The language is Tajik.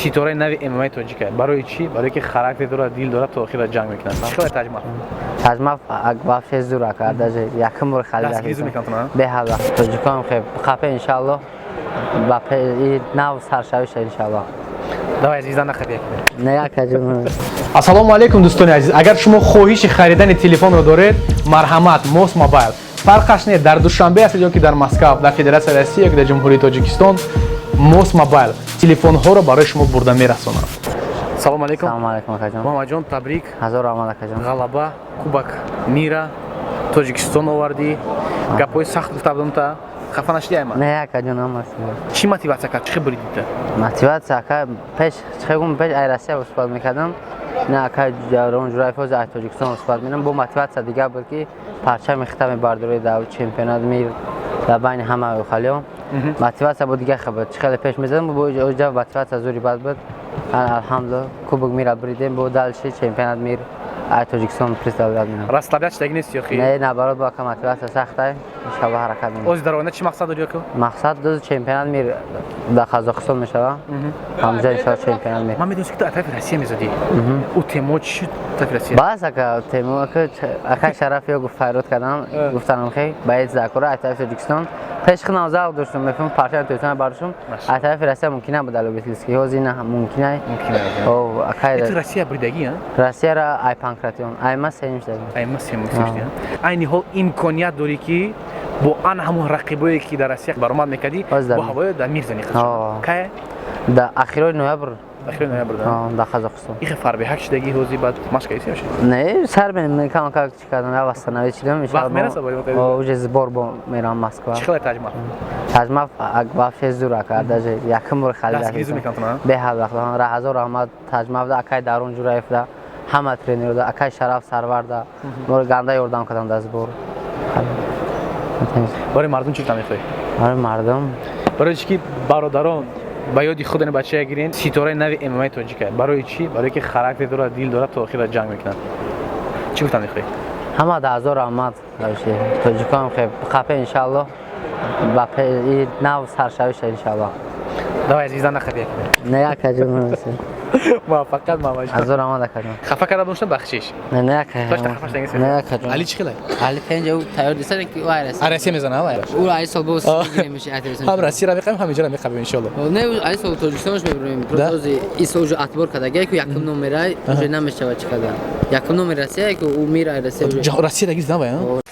Ситораи нави ММА тоҷика. Барои чӣ? Барои ки характер дорад, дил дорад, то охира ҷанг мекунад. Чӣ хеле таҷмаф? Таҷмаф вообще зур, ака, даже якум бор халида. Дастгирӣ мекунад, а? Беҳад вақт. Тоҷикон хе қапе, иншаллоҳ, ба нав саршавиша, иншаллоҳ. Давай, звезда нахапе. Не, акаҷон. Ассалому алайкум, дӯстони азиз! Агар шумо хоҳиши харидани телефонро доред, марҳамат, Мос Мобайл. Фарқаш не, дар Душанбе ҳастед ё ки дар Москав, дар Федератсияи Россия ё ки дар Ҷумҳурии Тоҷикистон, Мос Мобайл телефонҳоро барои шумо бурда мерасонад. Салому алайкум. Салому алайкум, акаҷон. Муҳаммадҷон, табрик. Ҳазор раҳмат, акаҷон. Ғалаба, Кубок мира Тоҷикистон овардӣ. Гапҳои сахт гуфта будам, та хафа нашидӣ, айма? Не, акаҷон, ҳамаст. Чӣ мотиватсия кард, чӣ хел буридита? Мотиватсия, ака, пеш чихегум, пеш ай Россия выступать мекардам, не, ака Ҷаврон Ҷураев ҳозир ай Тоҷикистон выступать менам, бо мотиватсия дигар буд, ки парчами хита мебардорӣ дар чемпионат мир, дар байни ҳама халиё. Мотиватсия буд, дигар хел буд. Чӣ хеле пеш мезадам, бо оҷа мотиватсия зури бад буд. Алҳамдулилла, Кубок мира буридем, бо дальше чемпионат мир ай Тоҷикистон представлять менам. Расслаблять шидаги нест ё хи? Не, наоборот, бо ака мотиватсия сахтай, иншаллоҳ, ҳаракат менам. Ози дар оянда чӣ мақсад дорӣ, яко? Мақсад доз чемпионат мир дар Қазоқистон мешава, ҳамҷа, иншаллоҳ, чемпионат мир. Ман медонистам, ки ту аз тарафи Россия мезадӣ. Ӯ темо чӣ шуд, тарафи Россия? Бас, ака, темо, ака, ака Шараф ё гуфт, файрод кардам, гуфтанам, хе боец закура аз тарафи Тоҷикистон. Пеш худам завқ доштам, мефаҳмам, парчами Тоҷикистон бардоштам. Аз тарафи Россия мумкин набуд, любительский, ҳозир на мумкин ай. Мумкин ай. О, акай. Ту Россия буридагӣ, а? Россияра ай панкратион, ай ма сеюм шудагӣ. Ай ма сеюм шудагӣ. Айни ҳол имконият дорӣ, ки бо ан ҳамон рақибое, ки дар Россия баромад мекардӣ, бо ҳавоё дар мир зани. Кай? Дар ахирои ноябр. Ахирои ноябр. Дар Қазоқистон. Ихе фарбеҳак шидагӣ, ҳози баъд машқ кардӣ ё Не, сар кам как чӣ кардам, я восстановить шидам. Вақт мераса барои? Уже сбор бо мерам Москва. Чӣ хеле таҷмаф? Таҷмаф вообще зур, ака, даже якум бор халида. Дастгирӣ мекунад? Беҳад вақт. Ҳазор раҳмат Таҷмафда, акай Дарун Ҷураевда, ҳама тренерда, акай Шараф Сарварда, моро ганда ёрдам кардам дар сбор. Барои мардум чӣ гуфтан мехоҳӣ? Барои мардум? Барои чӣ ки, бародарон, ба ёди худ ин бачая гирен, ситораи нави ММА тоҷика. Барои чӣ? Барои ки характер дорад, дил дорад, то охира ҷанг мекунад. Чӣ гуфтан мехоҳӣ? Ҳама да ҳазор раҳмат. Тоҷикон хе қапе, иншаллоҳ, ба нав саршавиша, иншаллоҳ. Давай, звезда нахапе. Не, акаҷон. Муваффақият, Муҳаммадҷон. Ҳазор раҳмат, акаҷон. Хафа карда бошам, бахшиш. Не, ака. Точно хафа шудагӣ? Не, акаҷон. Али чӣ хеле? Али пенҷа ӯ тайёр дисад, ки ӯ ай Россия. А Россия мезана, ай? Ӯ ай сол боз меши. Ҳам Россияро меқабем, ҳам инҷоро меқабем, иншоалло. Не, ай сол Тоҷикистонш мебурем. Просто ин сол уже отбор карда, ки якум номерай уже намешавад, чӣ карда. Якум номер Россия, ки ӯ мир ай Россия. Россия дагиз навай, а?